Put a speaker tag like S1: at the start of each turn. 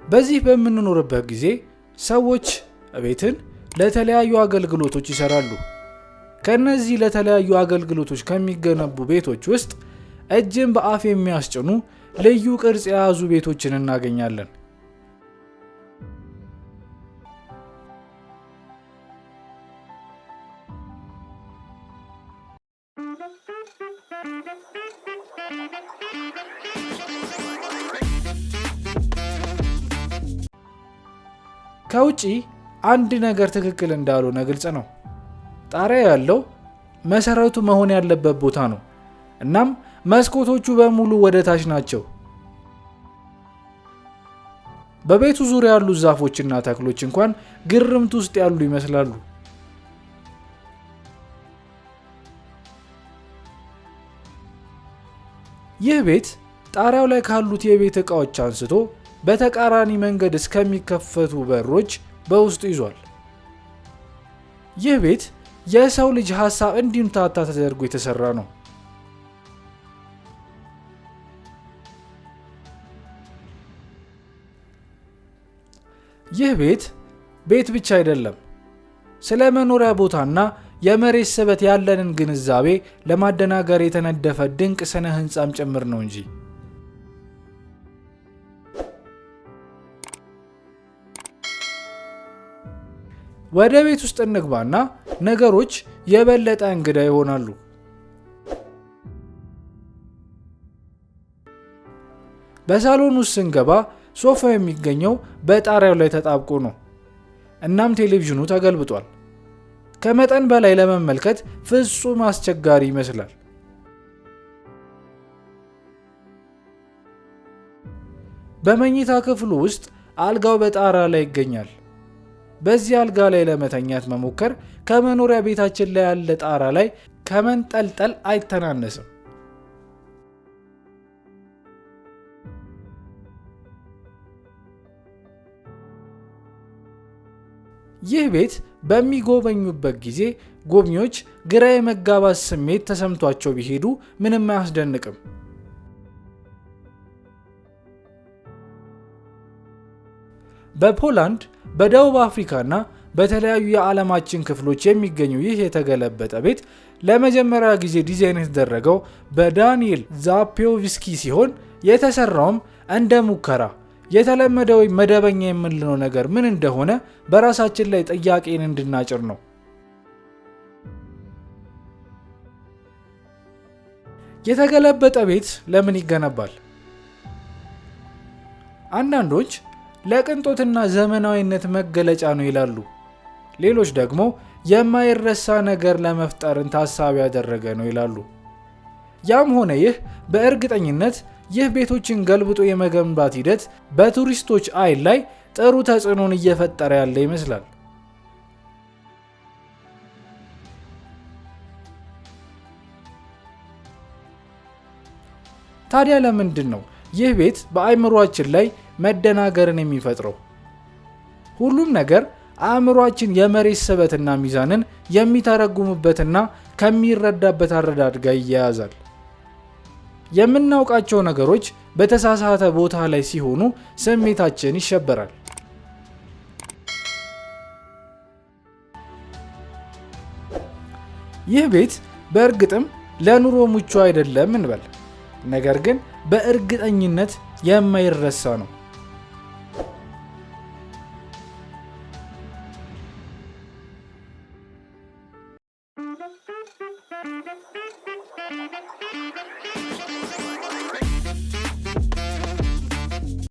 S1: በዚህ በምንኖርበት ጊዜ ሰዎች ቤትን ለተለያዩ አገልግሎቶች ይሰራሉ። ከነዚህ ለተለያዩ አገልግሎቶች ከሚገነቡ ቤቶች ውስጥ እጅን በአፍ የሚያስጭኑ ልዩ ቅርጽ የያዙ ቤቶችን እናገኛለን። ከውጪ አንድ ነገር ትክክል እንዳልሆነ ግልጽ ነው። ጣሪያ ያለው መሰረቱ መሆን ያለበት ቦታ ነው። እናም መስኮቶቹ በሙሉ ወደ ታች ናቸው። በቤቱ ዙሪያ ያሉ ዛፎችና ተክሎች እንኳን ግርምት ውስጥ ያሉ ይመስላሉ። ይህ ቤት ጣሪያው ላይ ካሉት የቤት ዕቃዎች አንስቶ በተቃራኒ መንገድ እስከሚከፈቱ በሮች በውስጡ ይዟል። ይህ ቤት የሰው ልጅ ሀሳብ እንዲምታታ ተደርጎ የተሰራ ነው። ይህ ቤት ቤት ብቻ አይደለም። ስለ መኖሪያ ቦታና የመሬት ስበት ያለንን ግንዛቤ ለማደናገር የተነደፈ ድንቅ ስነ ህንፃም ጭምር ነው እንጂ። ወደ ቤት ውስጥ እንግባና ነገሮች የበለጠ እንግዳ ይሆናሉ። በሳሎን ውስጥ ስንገባ ሶፋው የሚገኘው በጣሪያው ላይ ተጣብቆ ነው። እናም ቴሌቪዥኑ ተገልብጧል። ከመጠን በላይ ለመመልከት ፍጹም አስቸጋሪ ይመስላል። በመኝታ ክፍሉ ውስጥ አልጋው በጣራ ላይ ይገኛል። በዚህ አልጋ ላይ ለመተኛት መሞከር ከመኖሪያ ቤታችን ላይ ያለ ጣራ ላይ ከመንጠልጠል አይተናነስም። ይህ ቤት በሚጎበኙበት ጊዜ ጎብኚዎች ግራ የመጋባት ስሜት ተሰምቷቸው ቢሄዱ ምንም አያስደንቅም። በፖላንድ፣ በደቡብ አፍሪካ እና በተለያዩ የዓለማችን ክፍሎች የሚገኘው ይህ የተገለበጠ ቤት ለመጀመሪያ ጊዜ ዲዛይን የተደረገው በዳንኤል ዛፒዮቭስኪ ሲሆን የተሰራውም እንደ ሙከራ የተለመደ ወይም መደበኛ የምንለው ነገር ምን እንደሆነ በራሳችን ላይ ጥያቄን እንድናጭር ነው። የተገለበጠ ቤት ለምን ይገነባል? አንዳንዶች ለቅንጦትና ዘመናዊነት መገለጫ ነው ይላሉ። ሌሎች ደግሞ የማይረሳ ነገር ለመፍጠርን ታሳቢ ያደረገ ነው ይላሉ። ያም ሆነ ይህ በእርግጠኝነት ይህ ቤቶችን ገልብጦ የመገንባት ሂደት በቱሪስቶች አይን ላይ ጥሩ ተጽዕኖን እየፈጠረ ያለ ይመስላል። ታዲያ ለምንድን ነው ይህ ቤት በአእምሯችን ላይ መደናገርን የሚፈጥረው? ሁሉም ነገር አእምሯችን የመሬት ስበትና ሚዛንን የሚተረጉምበትና ከሚረዳበት አረዳድ ጋር ይያያዛል። የምናውቃቸው ነገሮች በተሳሳተ ቦታ ላይ ሲሆኑ ስሜታችን ይሸበራል። ይህ ቤት በእርግጥም ለኑሮ ምቹ አይደለም እንበል፣ ነገር ግን በእርግጠኝነት የማይረሳ ነው።